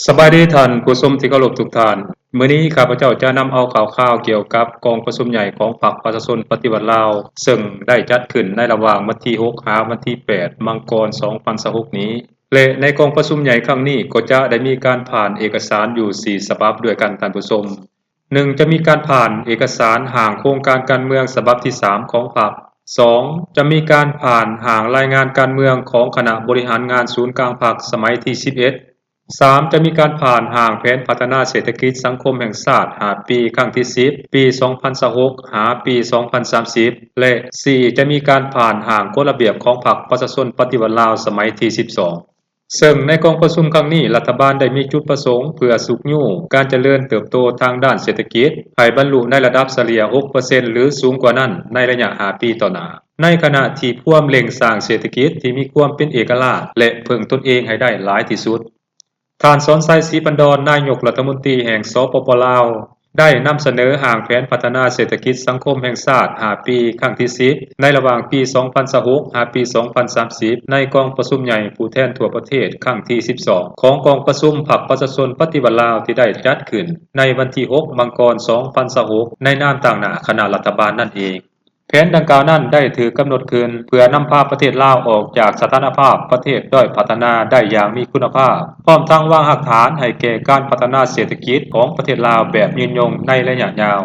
ສະບາຍດີທ່ານຜູ້ຊົມທີ່ເຄົາລົບທຸກທ່ານ. ມື້ນີ້ຂ້າພະເຈົ້າຈະນຳເອົາຂ່າວຄາວກ່ຽວກັບກອງປະຊຸມໃຫຍ່ຂອງພັກປະຊາຊົນປະຕິວັດລາວ ເຊິ່ງໄດ້ຈັດຂຶ້ນໃນລະຫວ່າງວັນທີຫົກ ຫາວັນທີແປດ ມັງກອນ ສອງພັນຊາວຫົກນີ້ ແລະ ໃນກອງປະຊຸມໃຫຍ່ຄັ້ງນີ້ກໍຈະໄດ້ມີການຜ່ານເອກະສານຢູ່ສີ່ສະບັບດ້ວຍກັນທ່ານຜູ້ຊົມ. ໜຶ່ງ ຈະມີການຜ່ານເອກະສານຮ່າງໂຄງການການເມືອງສະບັບທີສາມຂອງພັກ. ສອງ ຈະມີການຜ່ານຮ່າງລາຍງານການເມືອງຂອງຄະນະບໍລິຫານງານສູນກາງພັກສະໄໝທີສິບເອັດ. ສາມ ຈະມີການຜ່ານຮ່າງແຜນພັດທະນາເສດຖະກິດສັງຄົມແຫ່ງຊາດຫ້າປີ ຄັ້ງທີສິບ ປີສອງພັນຊາວຫົກ ຫາປີສອງພັນສາມສິບ ແລະ ສີ່ ຈະມີການຜ່ານຮ່າງກົດລະບຽບຂອງພັກປະຊາຊົນປະຕິວັດລາວສະໄໝທີສິບສອງ. ເຊິ່ງໃນກອງປະຊຸມຄັ້ງນີ້ ລັດຖະບານໄດ້ມີຈຸດປະສົງເພື່ອຊຸກຍູ້ການຈະເລີນເຕີບໂຕທາງດ້ານເສດຖະກິດ ໃຫ້ບັນລຸໃນລະດັບສະເລ່ຍຫົກເປີເຊັນ ຫຼື ສູງກວ່ານັ້ນໃນໄລຍະຫ້າປີຕໍ່ໜ້າ, ໃນຂະນະທີ່ພວມເລັ່ງສ້າງເສດຖະກິດທີ່ມີຄວາມເປັນເອກະລາດ ແລະ ເພິ່ງຕົນເອງໃຫ້ໄດ້ຫຼາຍທີ່ສຸດ. ທ່ານ ສອນໄຊ ສີພັນດອນ ນາຍົກລັດຖະມົນຕີແຫ່ງ ສປປ ລາວ ໄດ້ນຳສະເໜີຮ່າງແຜນພັດທະນາເສດຖະກິດສັງຄົມແຫ່ງຊາດຫ້າປີ ຄັ້ງທີສິບ ໃນລະຫວ່າງປີສອງພັນຊາວຫົກ ຫາປີສອງພັນສາມສິບ ໃນກອງປະຊຸມໃຫຍ່ຜູ້ແທນທົ່ວປະເທດຄັ້ງທີສິບສອງ ຂອງກອງປະຊຸມພັກປະຊາຊົນປະຕິວັດລາວ ທີ່ໄດ້ຈັດຂຶ້ນໃນວັນທີຫົກ ມັງກອນ ສອງພັນຊາວຫົກ ໃນນາມຕາງໜ້າຄະນະລັດຖະບານນັ້ນເອງ. ແຜນດັ່ງກ່າວນັ້ນໄດ້ຖືກກຳນົດຂຶ້ນເພື່ອນຳພາປະເທດລາວອອກຈາກສະຖານະພາບປະເທດດ້ອຍພັດທະນາໄດ້ຢ່າງມີຄຸນນະພາບ, ພ້ອມທັງວາງຮາກຖານໃຫ້ແກ່ການພັດທະນາເສດຖະກິດຂອງປະເທດລາວແບບຍືນຍົງໃນໄລຍະຍາວ.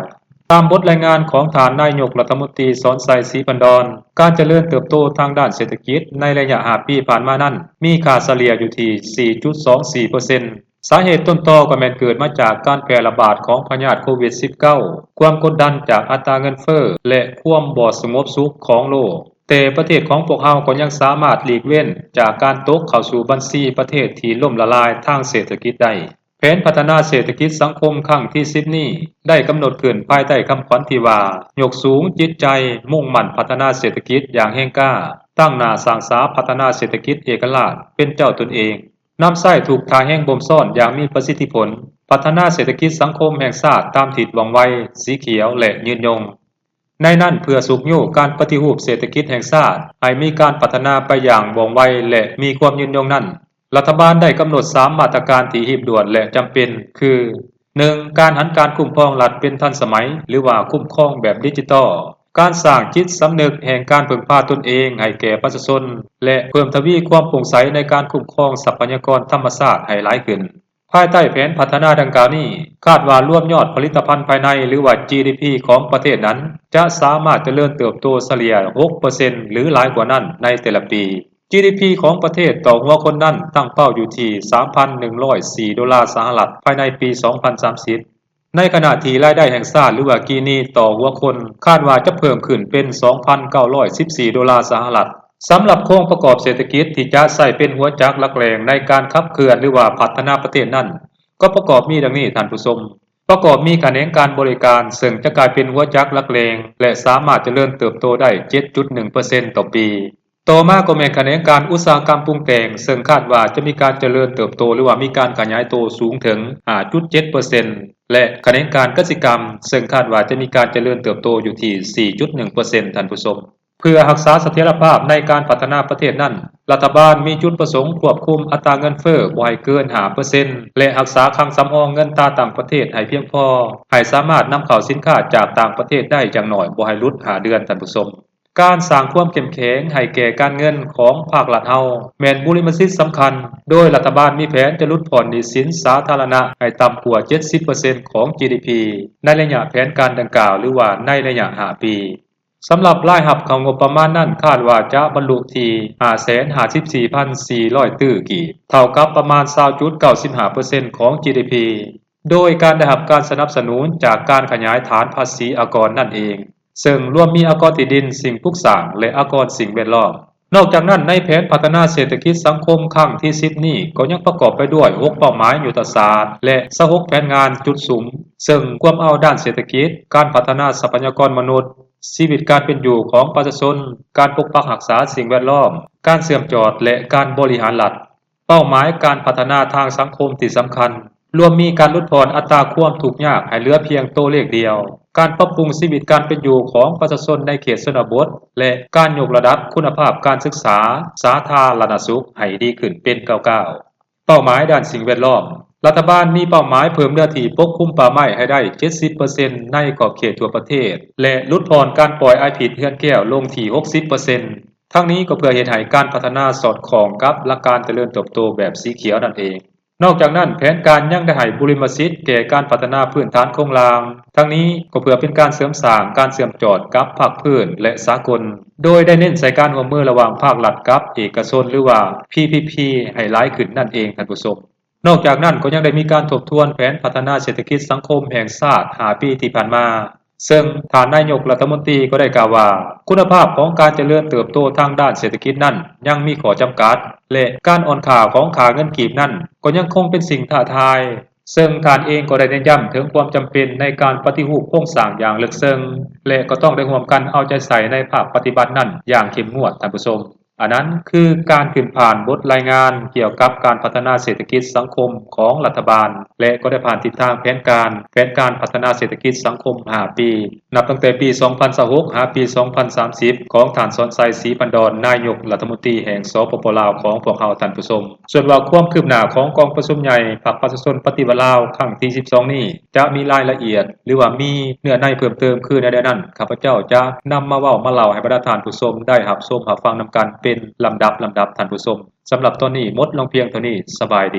ຕາມບົດລາຍງານຂອງທ່ານນາຍົກລັດຖະມົນຕີ ສອນໄຊ ສີພັນດອນ, ການຈະເລີນເຕີບໂຕທາງດ້ານເສດຖະກິດໃນໄລຍະຫ້າປີຜ່ານມານັ້ນ ມີຄ່າສະເລ່ຍຢູ່ທີ່ສີ່ຈຸດສອງສີ່ເປີເຊັນ. ສາເຫດຕົ້ນຕໍກໍແມ່ນເກີດມາຈາກການແຜ່ລະບາດຂອງພະຍາດໂຄວິດສິບເກົ້າ, ຄວາມກົດດັນຈາກອັດຕາເງິນເຟີ້ ແລະ ຄວາມບໍ່ສະຫງົບສຸກຂອງໂລກ. ແຕ່ປະເທດຂອງພວກເຮົາກໍຍັງສາມາດຫຼີກເວັ້ນຈາກການຕົກເຂົ້າສູ່ບັນຊີປະເທດທີ່ລົ້ມລະລາຍທາງເສດຖະກິດໄດ້. ແຜນພັດທະນາເສດຖະກິດສັງຄົມຄັ້ງທີສິບນີ້ ໄດ້ກຳນົດຂຶ້ນພາຍໃຕ້ຄຳຂວັນທີ່ວ່າ ຍົກສູງຈິດໃຈ, ມຸ່ງໝັ້ນພັດທະນາເສດຖະກິດຢ່າງແຮງກ້າ, ຕັ້ງໜ້າສ້າງສາພັດທະນາເສດຖະກິດເອກະລາດເປັນເຈົ້າຕົນເອງ. ນຳໃຊ້ທຸກທ່າແຮງບົ່ມຊ້ອນຢ່າງມີປະສິດທິຜົນ, ພັດທະນາເສດຖະກິດສັງຄົມແຫ່ງຊາດຕາມທິດວ່ອງໄວ, ສີຂຽວ ແລະ ຍືນຍົງ. ໃນນັ້ນ, ເພື່ອຊຸກຍູ້ການປະຕິຮູບເສດຖະກິດແຫ່ງຊາດໃຫ້ມີການພັດທະນາໄປຢ່າງວ່ອງໄວ ແລະ ມີຄວາມຍືນຍົງນັ້ນ, ລັດຖະບານໄດ້ກຳນົດສາມມາດຕະການທີ່ຮີບດ່ວນ ແລະ ຈຳເປັນ ຄື ໜຶ່ງ ການຫັນການຄຸ້ມຄອງລັດເປັນທັນສະໄໝ ຫຼືວ່າຄຸ້ມຄອງແບບດິຈິຕອລ, ການສ້າງຈິດສຳນຶກແຫ່ງການເພິ່ງພາຕົນເອງໃຫ້ແກ່ປະຊາຊົນ ແລະ ເພີ່ມທະວີຄວາມໂປ່ງໃສໃນການຄຸ້ມຄອງຊັບພະຍາກອນທຳມະຊາດໃຫ້ຫຼາຍຂຶ້ນ. ພາຍໃຕ້ແຜນພັດທະນາດັ່ງກ່າວນີ້, ຄາດວ່າລວມຍອດຜະລິດຕະພັນພາຍໃນ ຫຼືວ່າ ຈີດີພີ ຂອງປະເທດນັ້ນ ຈະສາມາດຈະເລີນເຕີບໂຕສະເລ່ຍຫົກເປີເຊັນ ຫຼື ຫຼາຍກວ່ານັ້ນໃນແຕ່ລະປີ. ຈີດີພີ ຂອງປະເທດຕໍ່ຫົວຄົນນັ້ນຕັ້ງເປົ້າຢູ່ທີ່ສາມພັນໜຶ່ງຮ້ອຍສີ່ໂດລາສະຫະລັດ ພາຍໃນປີສອງພັນສາມສິບ, ໃນຂະນະທີ່ລາຍໄດ້ແຫ່ງຊາດ ຫຼືວ່າ ຈີນີ ຕໍ່ຫົວຄົນ ຄາດວ່າຈະເພີ່ມຂຶ້ນເປັນສອງພັນເກົ້າຮ້ອຍສິບສີ່ໂດລາສະຫະລັດ. ສຳລັບໂຄງປະກອບເສດຖະກິດທີ່ຈະໃຊ້ເປັນຫົວຈັກຫຼັກແຫຼ່ງໃນການຂັບເຄື່ອນ ຫຼືວ່າ ພັດທະນາປະເທດນັ້ນ ກໍປະກອບມີດັ່ງນີ້ທ່ານຜູ້ຊົມ. ປະກອບມີຂະແໜງການບໍລິການ ເຊິ່ງຈະກາຍເປັນຫົວຈັກຫຼັກແຫຼ່ງ ແລະ ສາມາດຈະເລີນເຕີບໂຕໄດ້ເຈັດຈຸດໜຶ່ງເປີເຊັນຕໍ່ປີ. ຕໍ່ມາກໍແມ່ນຂະແໜງການອຸດສາຫະກຳປຸງແຕ່ງ ເຊິ່ງຄາດວ່າຈະມີການຈະເລີນເຕີບໂຕ ຫຼືວ່າມີການຂະຫຍາຍໂຕສູງເຖິງຫ້າຈຸດເຈັດເປີເຊັນ ແລະ ຂະແໜງການກະສິກຳ ເຊິ່ງຄາດວ່າຈະມີການຈະເລີນເຕີບໂຕຢູ່ທີ່ສີ່ຈຸດໜຶ່ງເປີເຊັນ ທ່ານຜູ້ຊົມ. ເພື່ອຮັກສາສະຖຽນລະພາບໃນການພັດທະນາປະເທດນັ້ນ, ລັດຖະບານມີຈຸດປະສົງຄວບຄຸມອັດຕາເງິນເຟີ້ບໍ່ໃຫ້ເກີນຫ້າເປີເຊັນ ແລະ ຮັກສາຄັງສຳຮອງເງິນຕາຕ່າງປະເທດໃຫ້ພຽງພໍ, ໃຫ້ສາມາດນຳເຂົ້າສິນຄ້າຈາກຕ່າງປະເທດໄດ້ຢ່າງໜ້ອຍບໍ່ໃຫ້ຫຼຸດຫ້າເດືອນ, ທ່ານຜູ້ຊົມ. ການສ້າງຄວາມເຂັ້ມແຂງໃຫ້ແກ່ການເງິນຂອງພາກລັດເຮົາ ແມ່ນບຸລິມະສິດສຳຄັນ, ໂດຍລັດຖະບານມີແຜນຈະຫຼຸດຜ່ອນໜີ້ສິນສາທາລະນະໃຫ້ຕ່ຳກວ່າເຈັດສິບເປີເຊັນຂອງ ຈີດີພີ ໃນໄລຍະແຜນການດັ່ງກ່າວ ຫຼືວ່າໃນໄລຍະຫ້າປີ. ສຳລັບລາຍຮັບເຂົ້າງົບປະມານນັ້ນ ຄາດວ່າຈະບັນລຸທີ່ຫ້າແສນຫ້າສິບສີ່ພັນສີ່ຮ້ອຍຕື້ກີບ, ເທົ່າກັບປະມານຊາວຈຸດເກົ້າສິບຫ້າເປີເຊັນຂອງ ຈີດີພີ ໂດຍການໄດ້ຮັບການສະໜັບສະໜູນຈາກການຂະຫຍາຍຖານພາສີອາກອນນັ້ນເອງ, ເຊິ່ງລວມມີອາກອນທີ່ດິນ, ສິ່ງປຸກສ້າງ ແລະ ອາກອນສິ່ງແວດລ້ອມ. ນອກຈາກນັ້ນ, ໃນແຜນພັດທະນາເສດຖະກິດສັງຄົມຄັ້ງທີສິບນີ້ ກໍຍັງປະກອບໄປດ້ວຍຫົກເປົ້າໝາຍຍຸດທະສາດ ແລະ ຊາວຫົກແຜນງານຈຸດສຸມ, ເຊິ່ງກວມເອົາດ້ານເສດຖະກິດ, ການພັດທະນາຊັບພະຍາກອນມະນຸດ, ຊີວິດການເປັນຢູ່ຂອງປະຊາຊົນ, ການປົກປັກຮັກສາສິ່ງແວດລ້ອມ, ການເຊື່ອມຈອດ ແລະ ການບໍລິຫານລັດ. ເປົ້າໝາຍການພັດທະນາທາງສັງຄົມທີ່ສຳຄັນ ລວມມີການຫຼຸດຜ່ອນອັດຕາຄວາມທຸກຍາກໃຫ້ເຫຼືອພຽງໂຕເລກດຽວ, ການປັບປຸງຊີວິດການເປັນຢູ່ຂອງປະຊາຊົນໃນເຂດຊົນນະບົດ ແລະ ການຍົກລະດັບຄຸນນະພາບການສຶກສາສາທາລະນະສຸກໃຫ້ດີຂຶ້ນເປັນກ້າວໆ. ເປົ້າໝາຍດ້ານສິ່ງແວດລ້ອມ, ລັດຖະບານມີເປົ້າໝາຍເພີ່ມເນື້ອທີ່ປົກຄຸມປ່າໄມ້ໃຫ້ໄດ້ ເຈັດສິບເປີເຊັນ ໃນຂອບເຂດທົ່ວປະເທດ ແລະ ຫຼຸດຜ່ອນການປ່ອຍອາຍພິດເຮືອນແກ້ວລົງທີ່ ຫົກສິບເປີເຊັນ. ທັງນີ້ກໍເພື່ອເຮັດໃຫ້ການພັດທະນາສອດຄ່ອງກັບຫຼັກການຈະເລີນເຕີບໂຕແບບສີຂຽວນັ້ນເອງ. ນອກຈາກນັ້ນ, ແຜນການຍັງໄດ້ໃຫ້ບຸລິມະສິດແກ່ການພັດທະນາພື້ນຖານໂຄງລ່າງ. ທັງນີ້ກໍເພື່ອເປັນການເສີມສ້າງການເຊື່ອມຈອດກັບພາກພື້ນ ແລະ ສາກົນ, ໂດຍໄດ້ເນັ້ນໃສ່ການຮ່ວມມືລະຫວ່າງພາກລັດກັບເອກະຊົນ ຫຼືວ່າ ພີພີພີ ໃຫ້ຫຼາຍຂຶ້ນນັ້ນເອງ, ທ່ານຜູ້ຊົມ. ນອກຈາກນັ້ນກໍຍັງໄດ້ມີການທົບທວນແຜນພັດທະນາເສດຖະກິດສັງຄົມແຫ່ງຊາດຫ້າປີທີ່ຜ່ານມາ, ເຊິ່ງທ່ານນາຍົກລັດຖະມົນຕີກໍໄດ້ກ່າວວ່າ ຄຸນນະພາບຂອງການຈະເລີນເຕີບໂຕທາງດ້ານເສດຖະກິດນັ້ນຍັງມີຂໍ້ຈຳກັດ ແລະ ການອ່ອນຄ່າຂອງຄ່າເງິນກີບນັ້ນກໍຍັງຄົງເປັນສິ່ງທ້າທາຍ, ເຊິ່ງທ່ານເອງກໍໄດ້ເນັ້ນຢ້ຳເຖິງຄວາມຈຳເປັນໃນການປະຕິຮູບໂຄງສ້າງຢ່າງເລິກເຊິ່ງ ແລະ ກໍຕ້ອງໄດ້ຮ່ວມກັນເອົາໃຈໃສ່ໃນພາກປະຕິບັດນັ້ນຢ່າງເຂັ້ມງວດ, ທ່ານຜູ້ຊົມ. ອັນນັ້ນຄືການຂຶ້ນຜ່ານບົດລາຍງານກ່ຽວກັບການພັດທະນາເສດຖະກິດສັງຄົມຂອງລັດຖະບານ ແລະ ກໍໄດ້ຜ່ານທິດທາງແຜນການ, ແຜນການພັດທະນາເສດຖະກິດສັງຄົມຫ້າປີ, ນັບຕັ້ງແຕ່ປີສອງພັນຊາວຫົກ ຫາປີສອງພັນສາມສິບ ຂອງທ່ານ ສອນໄຊ ສີພັນດອນ ນາຍົກລັດຖະມົນຕີແຫ່ງ ສປປ ລາວ ຂອງພວກເຮົາ, ທ່ານຜູ້ຊົມ. ສ່ວນວ່າຄວາມຄືບໜ້າຂອງກອງປະຊຸມໃຫຍ່ພັກປະຊາຊົນປະຕິວັດລາວ ຄັ້ງທີສິບສອງນີ້ ຈະມີລາຍລະອຽດ ຫຼືວ່າມີເນື້ອໃນເພີ່ມເຕີມຄືແນວໃດນັ້ນ, ຂ້າພະເຈົ້າຈະນຳມາເວົ້າມາເລົ່າໃຫ້ບັນດາທ່ານຜູ້ຊົມໄດ້ຮັບຊົມຮັບຟັງນຳກັນເປັນລຳດັບລຳດັບ, ທ່ານຜູ້ຊົມ. ສຳລັບຕອນນີ້ໝົດລົງພຽງເທົ່ານີ້. ສະບາຍດີ.